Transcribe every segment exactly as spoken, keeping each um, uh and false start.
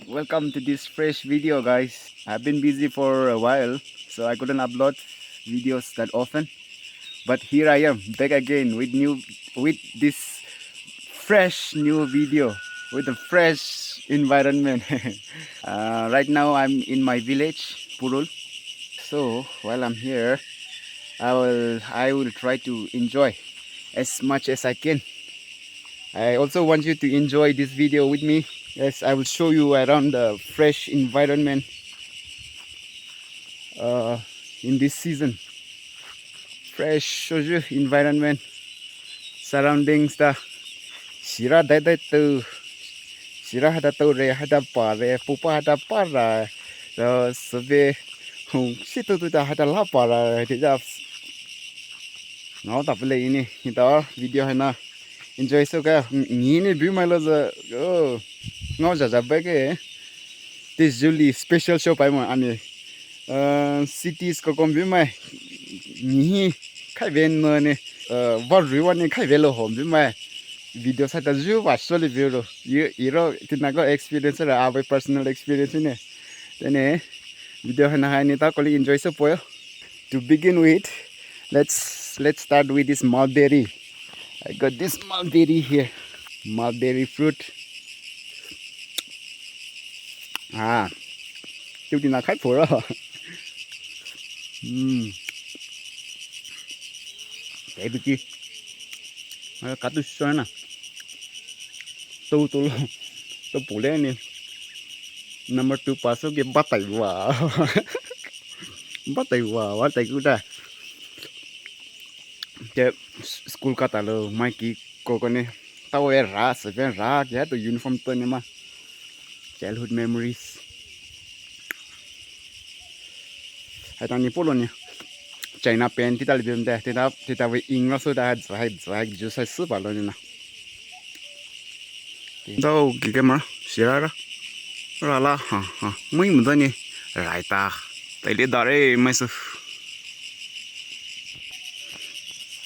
Welcome to this fresh video, guys. I've been busy for a while, so I couldn't upload videos that often. But here I am, back again with new, with this fresh new video, with a fresh environment. Uh, right now I'm in my village, Purul. So while I'm here, I will, I will try to enjoy as much as I can. I also want you to enjoy this video with me, as I will show you around the fresh environment, uh, in this season. Fresh soju environment, surroundings ta. Sira dai dai tu. Sira hada tu re, hada pa re, pupa hada pa ra. So, sebe, hung, situ tu ta hada la pa ra, tija. Ngao ta pele ini, ita video haina. Enjoy soka, ngi ni biu mai lo za, oh, ngao za za beke. Ti Julie special show pai mo ani. Uh, cities ko kom biu mai. Ngi hi khai ve no ni. Uh, va rui wa ni khai ve lo ho biu mai. Video sa ta ju va so le biu ro. Yu, iro, tina ko experience ra, ave personal experience ne. Tene, video haina haini ta ko le enjoy so poyo. To begin with, let's, let's start with this mulberry. I got this mulberry here. Mulberry fruit. Ah, tu tina khai pora. Hmm. Baby ki. Katu shona. Tu tu tu pule ni. Number two paso ke batai wa. Batai wa, batai kuta. Te school kata lo, mai ki kokone. Tawe ra, seven ra, kya to uniform to ni ma. Childhood memories. Hai ta ni polo ni. China pen tita le bim de, tita, tita we ing lo so da, zai, zai, ju sai su ba lo ni na. Dau ki ke ma, sira ra. Ra la, ha, ha. Mui mu da ni. Rai ta. Tai le da re, mai su.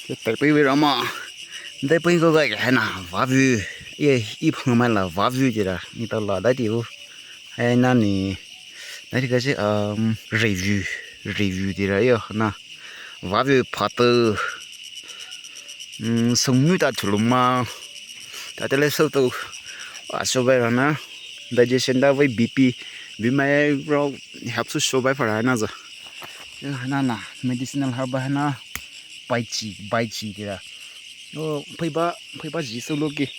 Ke tai pui we ra ma. Dai pui ko ga ke na, va vu. Ye, i phang mai la, va vu ji ra. Ni ta la da ti vu. Hai na ni. Na ti ka se, um, review. Review ti ra yo, na. Vave phate. Mm, songnu ta thuluma. Ta tele so to. Wa so bai na. Digestion da vai B P. Bi mai ro help so so bai fara na za. Ya na na. Medicinal herb na. Bai chi, bai chi kira. Oh, phai ba, phai ba ji so lo ke.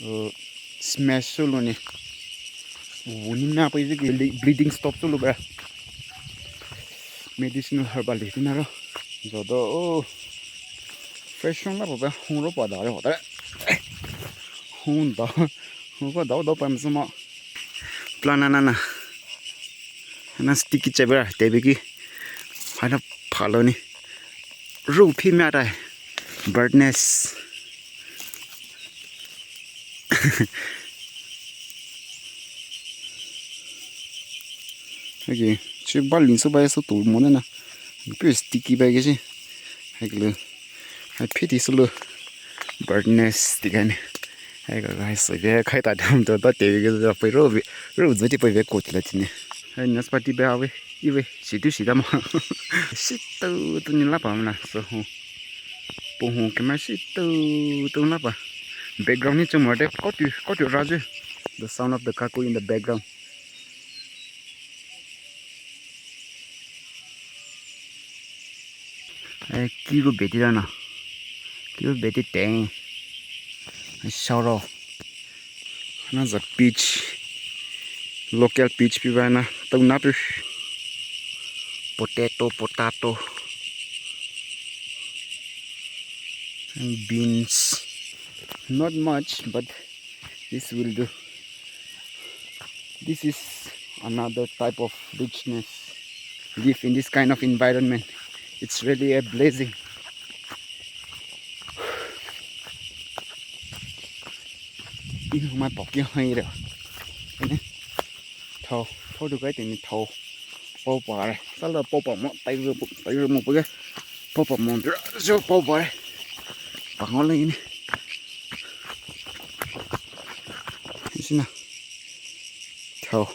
Oh, smash so lo ne. Oh, ni na pai ji ke ble-, bleeding stop so lo ba. Medicinal herbal le tina ro. Jodo, oh. Fresh song la pa ba, hung ro pa da ro ta. Hung da, hung pa da da pa msuma. Plan na na na. Na sticky chebra, tebiki. Hana phalo ni. Ru phi mya tai. Bird nest. Okay, chi ba lin so ba so tu mo na na. Pi sticky ba ke chi. Hai ke lo. Hai phi ti so lo. Bird nest ti kan. Hai ka hai so ke khai ta dam to ta te ke ta pai ro ve. Ro zo ti pai ve ko ti la ti ne. Hai naspati ba ve. Iwe, situ sita ma. Situ tu ni lapa mana, so ho. Pu ho kema situ tu lapa. Background ni chumar de, kotu, kotu raju. The sound of the cuckoo in the background. Eh, kigo beti dana. Kigo beti teng. Eh, soro. Na za peach. Local peach pi ba na. Tau na pi. Potato, potato. And beans. Not much, but this will do. This is another type of richness. Live in this kind of environment. It's really a blessing. Ih, mai pok ki hai re. Ane. Thau, thau du kai teni thau. Pao pare, sala pao pa mo, tai ro, tai ro mo page. Pao pa mo, dra, so pao pare. Pangol ini. Isina. Thao.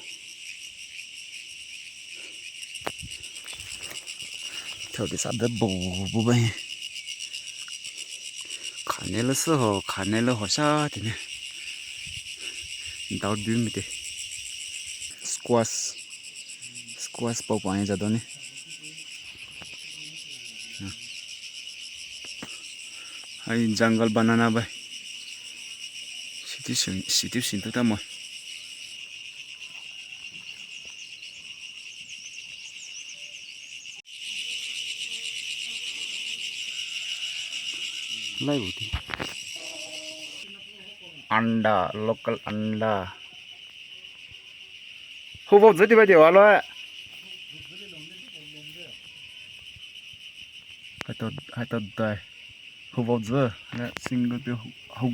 Thao di sa de bo, bo ba. Khane le se ho, khane le ho sa tene. Dao du mi te. Squash. Squash pao pa ya jadone. Hai jungle banana bai. Situ sin, situ sin tu tamo. Lai uti. Anda, local anda. Hu vok zeti bai de wa lo. Hai to, hai to dai. Hu vok ze, na single pe hu, hu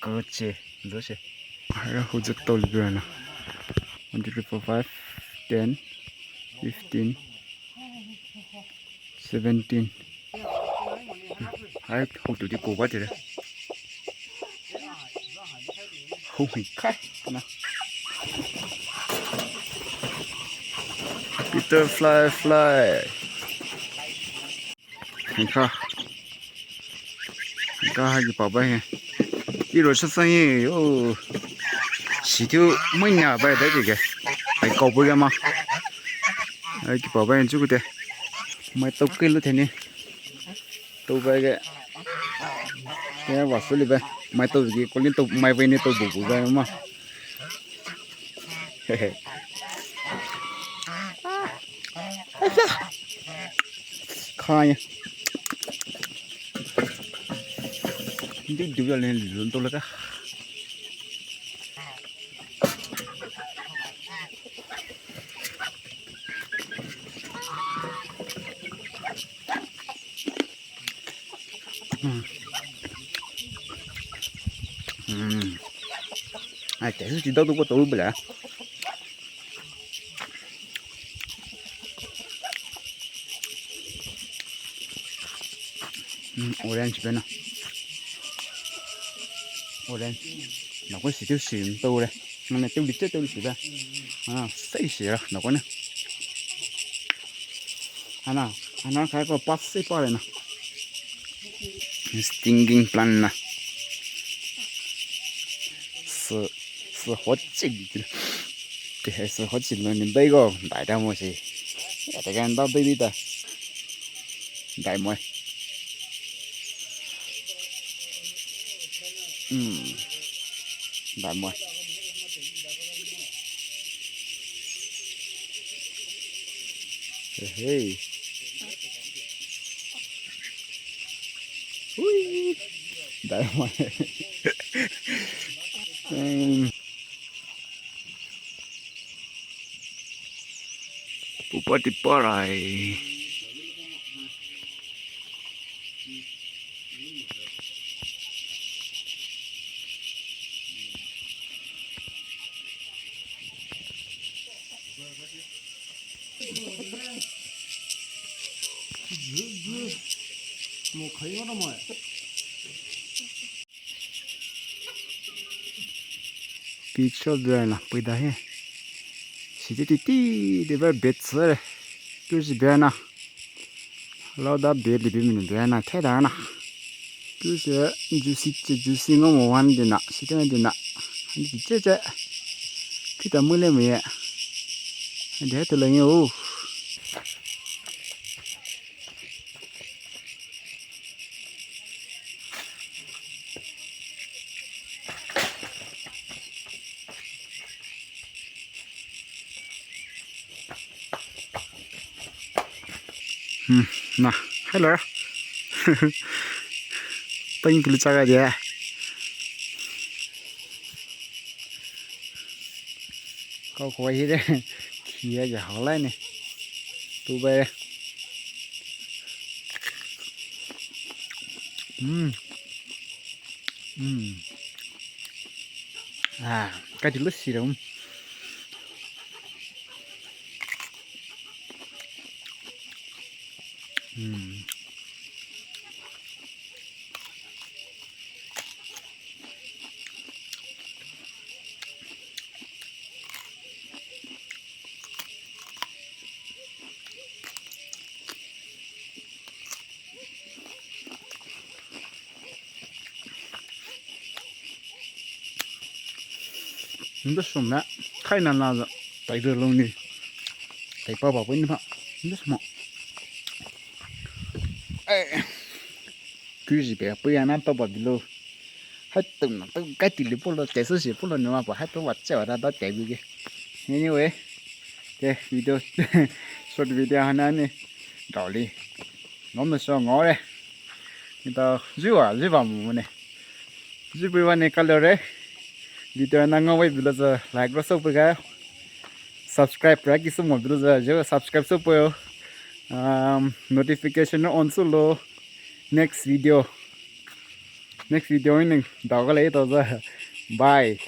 kache, ze she. Hai hu ze to li na. One, two, three, four, five, ten, fifteen, seventeen. Hai hu tu di ko ba de. Hu hi kai na. Peter fly fly. Hingkha. Hingkha ha ki pa ba he. Iro sa sa ye yo. Situ mai na ba da ke ke. Ai ko bu ga ma. Ai ki pa ba ye chu ku te. Mai to ke lo te ni. To ba ke. Ke wa su li ba. Mai to ki ko ni to mai ba ni to bu bu ga ma. Kaya. Hindi dua le lun to laka. Hmm. Hmm. Ai, te su ti dau tu ko to bela. Hmm, orange bena. Orange. Na ko si tu si to re. Mana tu li tu li si ba. Ah, sai si ra na ko na. Ana, ana kai ko pas sai pa re na. Stinging plant na. Sü, sü hochi. Te hai sü hochi lo ni bai go, dai da mo si. Ya te kan da baby da. Dai mo. Hmm. Dai mo. Hey. Hui. Dai mai. Hmm. Pupa ti parai. Picture dai na pui da he. Siti titi de ba bet sere. Tu si bena. Lao da be li bi mi bena the da na. Tu si juicy che juicy ngo mo wan de na. Siti na de na. Ani che che. Kita mu le mu ye. Ani he to le nge o. Hmm, na, hello. Thank you, chaga dia. Kau kua hi de, kia ya hao lai ne. Tu bai. Hmm. Hmm. Ah, ka di lu si dong. Hmm. Nda sum na, kai na na za, tai de long ni, tai pa ba pun ni pa, nda sum. Eh, kuji pe, pu ya na pa ba bilo. Hai tum na, tum kai ti li pulo, tai su si pulo ni ma pa, hai pu wa che wa da da tai bi ke. Anyway, ke video, short video hana ni, dao li. Ngom na so ngore. Ita, jiwa, jiwa mu ne. Jiwa ne kalore. Video na ngawe bilo za like ro so pega. Subscribe ra ki sumo bilo za jo subscribe so po. Um, notification on so lo. Next video. Next video ni dao ka le to za. Bye.